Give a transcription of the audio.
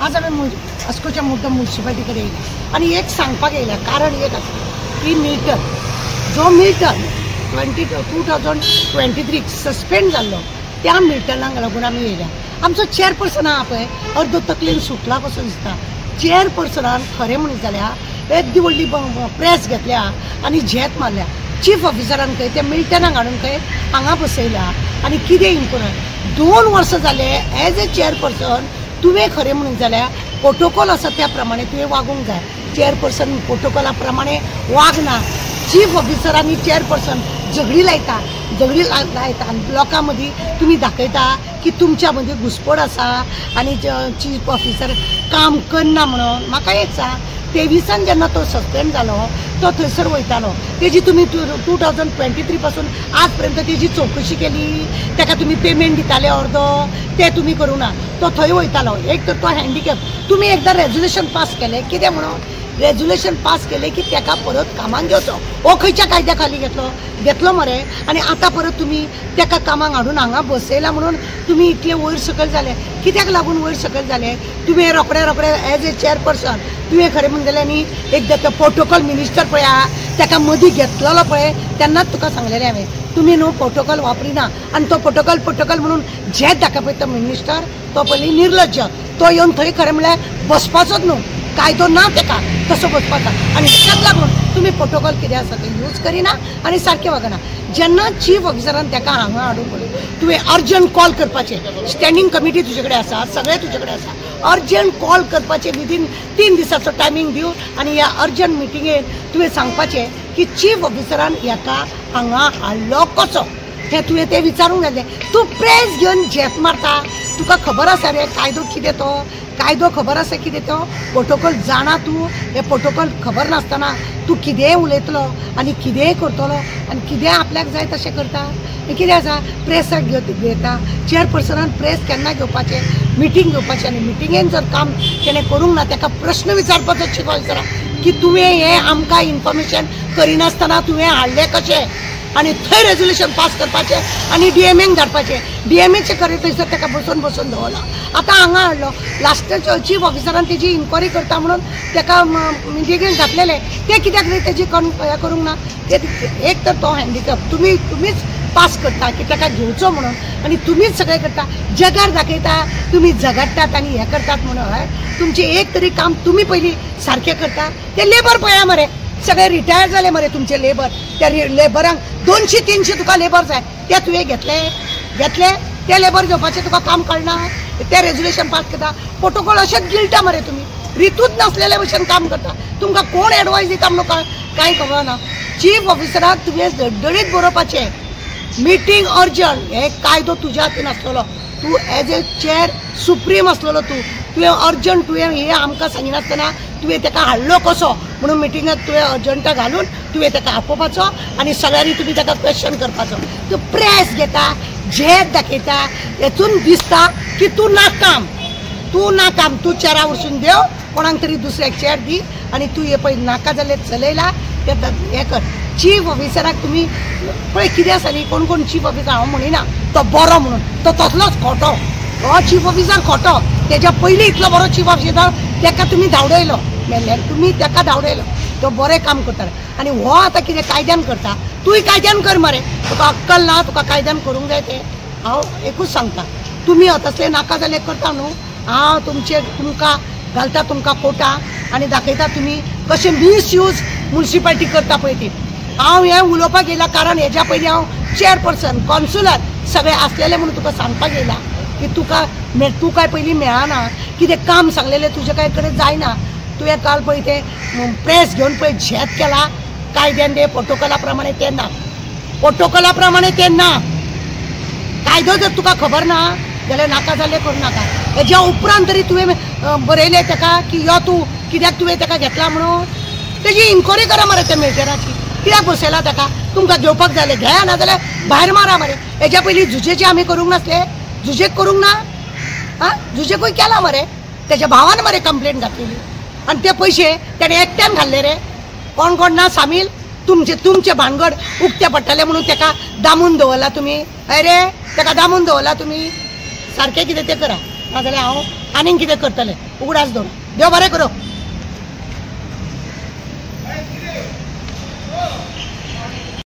आज आमी वास्कोच्या मुद्दम म्युनिसिपालिटी कडेन येयल्या आनी एक सांगपाक येयल्या. कारण एक आसा की मिल्टन जो मिल्टन 2023 सस्पेंड जाल्लो त्या मिल्टनाक लागून आमी येयल्या. आमचो चेअरपर्सन आहा पळय अर्दो तकलेन सुटला कसो दिसता. चेअरपर्सनान खरें म्हणीत जाल्यार येदी व्हडली प्रेस घेतल्या आनी झेत मारल्या. चीफ ऑफिसरान खंय त्या मिल्टनाक हाडून खंय हांगा बसयल्या आनी कितें इन्क्वायरी 2 वर्सां जाले एज ए चेअरपर्सन तुवें खरें म्हणून जाल्यार प्रोटोकॉल आसा त्या प्रमाणे तुवें वागूंक जाय. चेअरपर्सन प्रोटोकॉला प्रमाणे वागना. चीफ ऑफिसर आनी चेअरपर्सन झगडी लायता, झगडी लायता आनी लोकां मदीं तुमी दाखयता की तुमच्या मदीं घुसपड आसा आनी चीफ ऑफिसर काम करना म्हणून. म्हाका एक सांग, 23 जेन्ना तो सस्पेंड जालो तो थंयसर वयतालो, तेजी तुमी 2023 पासून आज पर्यंत तेजी चवकशी केली? ताका तुमी पेमेंट दिताले अर्दो, ते तुमी करूं ना. तो थंय वयतालो. एक तर तो हँडिकॅप, तुमी एकदां रेजोल्युशन पास केलें कितें म्हणून रेजोल्युशन पास केलें की ताका परत कामाक घेवचो. हो खंयच्या कायद्या खाली घेतलो घेतलो मरे. आनी आतां परत तुमी ताका कामाक हाडून हांगा बसयला म्हणून तुमी इतले वयर सकयल जाले. कित्याक लागून वयर सकयल जाले? तुवें रोखडे रोखडे एज ए चेअरपर्सन तुवें खरें म्हणून जाल्यार न्ही एकदां तो प्रोटोकॉल मिनिस्टर पळय आहा ताका मदीं घेतलेलो पळय तेन्नाच तुका सांगलेलें हांवें तुमी न्हू प्रोटोकॉल वापरिना आनी तो प्रोटोकॉल प्रोटोकॉल म्हणून झेत दाखयता तो मिनिस्टर तो पयलीं निर्लज्ज. तो येवन थंय खरें म्हणल्यार बसपाचोच न्हू, कायदो ना ताका तसो बसपाचो. आनी ताकाच लागून तुमी प्रोटोकॉल कितें आसा तें यूज करिना आनी सारकें वागना. जेन्ना चीफ ऑफिसरान ताका हांगा हाडून पळय तुवें अर्जंट कॉल करपाचें. स्टँडींग कमिटी तुजे कडेन आसा, सगळें तुजे कडेन आसा. अर्जंट कॉल करपाचें विदीन 3 दिसाचो टायमींग दिवन आनी ह्या अर्जंट मिटिंगेन तुवें सांगपाचें की चीफ ऑफिसरान हेका हांगा हाडलो कसो हें तुवें तें विचारूंक जाय. तूं प्रेस घेवन झेत मारता, तुका खबर आसा रे कायदो कितें तो, कायदो खबर आसा कितें तो, प्रोटोकॉल जाणा तूं. हें प्रोटोकॉल खबर नासतना तूं कितेंय उलयतलो आनी कितेंय करतलो आनी कितेंय आपल्याक जाय तशें करता. कितें आसा प्रेसाक घेता. चेअरपर्सनान प्रेस केन्ना घेवपाचें, मिटींग घेवपाचें आनी मिटिंगेन जर काम तेणें करूंक ना ताका प्रश्न विचारपाचो चीफ ऑफिसराक की तुवें हें आमकां इन्फॉर्मेशन करिनासतना तुवें हाडलें कशें आनी थंय रेजोल्युशन पास करपाचें आनी डीएमएक धाडपाचें. डीएमएचें खरें थंयसर ताका बसोवन बसोवन दवरला. आतां हांगा हाडलो लास्टाचो चीफ ऑफिसरान तेजी इन्क्वायरी करता म्हणून ताका मिटिंगेन घातलेलें तें कित्याक न्ही तेजी हें करूंक ना. ते एक तर तो हँडिकॅप तुमी तुमीच पास करता की ताका घेवचो म्हणून आनी तुमीच सगळें करता. जगार दाखयता तुमी झगडटात आनी हें करतात म्हणून. हय, तुमचें एक तरी काम तुमी पयलीं सारकें करता. ते लेबर पळया मरे सगळे रिटायर जाले मरे तुमचे लेबर. त्या लेबरांक 200-300 तुका लेबर जाय ते तुवें घेतले घेतले ते लेबर घेवपाचें तुका काम कळना. ते रेजोल्युशन पास करता, प्रोटोकॉल अशेंच गिळटा मरे तुमी. रितूच नासलेले भशेन काम करता. तुमकां कोण एडवायस दिता म्हणून कांय खबर ना. चीफ ऑफिसराक तुवें धडधडीत बरोवपाचें मिटींग अर्जंट. हे कायदो तुज्या हातीन आसलेलो, तूं एज ए चेअर सुप्रीम आसलेलो तूं. तुवें अर्जंट तुवें हें आमकां सांगिनासतना तुवें ताका हाडलो कसो म्हणून मिटिंगाक तुवें अर्जंटा घालून तुवें ताका आपोवपाचो आनी सगळ्यांनी तुमी ताका क्वेश्चन करपाचो. तूं प्रेस घेता, झेत दाखयता, हेतून दिसता की तूं नाकाम, तूं नाकाम. तूं चेरा वचून देव कोणाक तरी दुसऱ्याक चेर दी आनी तूं हें पळय नाका जाल्यार चलयला ते हें कर. चीफ ऑफिसराक तुमी पळय कितें आसा न्ही, कोण कोण चीफ ऑफिसर हांव म्हणिना तो बरो म्हणून, तो तसलोच खोटो. हो चीफ ऑफिसर खोटो. तेज्या पयलीं इतलो बरो चीफ ऑफिसर ताका तुमी धांवडयलो मेल्ल्यान, तुमी ताका धांवडयलो. तो बरें काम करतालो आनी हो आतां कितें कायद्यान करता. तूंय कायद्यान कर मरे, तुका अक्कल ना, तुका कायद्यान करूंक जाय तें. हांव एकूच सांगता, तुमी तसलें नाका जाल्यार करता न्हू, हांव तुमचे तुमकां घालता तुमकां कोटा आनी दाखयता तुमी कशें मिसयूज म्युनिसिपालिटी करता पळय ती. हांव हें उलोवपाक येयला कारण हेज्या पयलीं हांव चेअरपर्सन कॉन्सुलर सगळें आसलेलें म्हणून तुका सांगपाक येयला की तुका तूं काय पयलीं मेळना, कितें काम सांगलेलें तुजें काय कडेन जायना. तुवें काल पळय तें प्रेस घेवन पळय झेत केला कायद्यान ते प्रोटोकॉला प्रमाणे तें ना, प्रोटोकॉला प्रमाणे तें ना. कायदो जर तुका खबर ना जाल्यार नाका जाल्यार करूं नाका. हेज्या उपरांत तरी तुवें बरयलें ताका की यो तूं कित्याक तुवें ताका घेतला म्हणून तेजी इन्क्वायरी करा मरे त्या मेजराची. कित्याक बसयला ताका? तुमकां घेवपाक जालें घेया, ना जाल्यार भायर मारा मरे. हेज्या पयलीं जुजेचे आमी करूंक नासले, जुजेक करूंक ना, आं जुजेकूय केला मरे. तेज्या भावान मरे कंप्लेन घातलेली आनी ते पयशे तेणें एकट्यान घाल्ले रे. कोण कोण ना सामील. तुमचे तुमचे भानगड उक्ते पडटले म्हणून ताका दामून दवरला तुमी. हय रे, ताका दामून दवरला तुमी. सारकें कितें तें करा. नाजाल्यार हांव आनीक कितें करतलें उगडास दवर. देव बरें करूं.